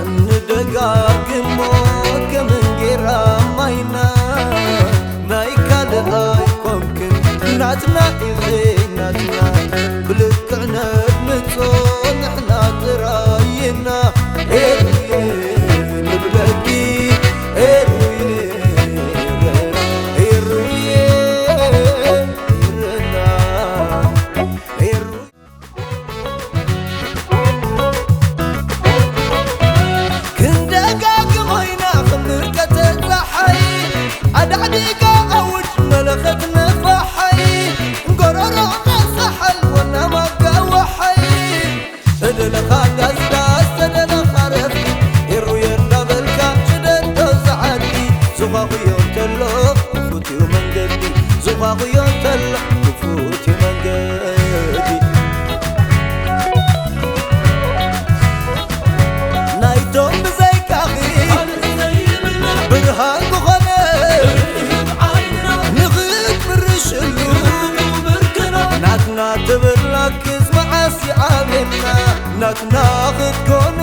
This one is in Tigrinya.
እንደጋግሞ ከም እንጌራ ማይና ናይ ካልእ ኣይኮንክን ናትና ኢኺ ናትና ብልክዕ ነድምጾ ንሕና ጥራይና ኤሩየ ንብለኪ ኤሩየ ኤሩየ ኤሩና ኤሩ ክንደጋግሞ ኢና ከም ምርቀተ ጸሓይ ኣዳዕዲጋ ኣውጅ መለኸት ነፋሓይ ጎረሮና ሰሓል ወና ማጋዋሓይ ተደለኻ ዳስዳስ ተደለኻ ረፍቲ ኤሩየ እንዳበልካ ሽደዶ ዝዓዲ ዝዃኹዮ እንተሎ ክፉት እዩ መንገዲ ዝዃኹዮ እንተሎ ክፉት እዩ መንገዲ ናይቶም ብዘይካኺ ብርሃን ዝኾነ ንኽትምርሽሉ ናትና ትብል ላክስ መዓስ ይኣብየና ናትና ክትኮነ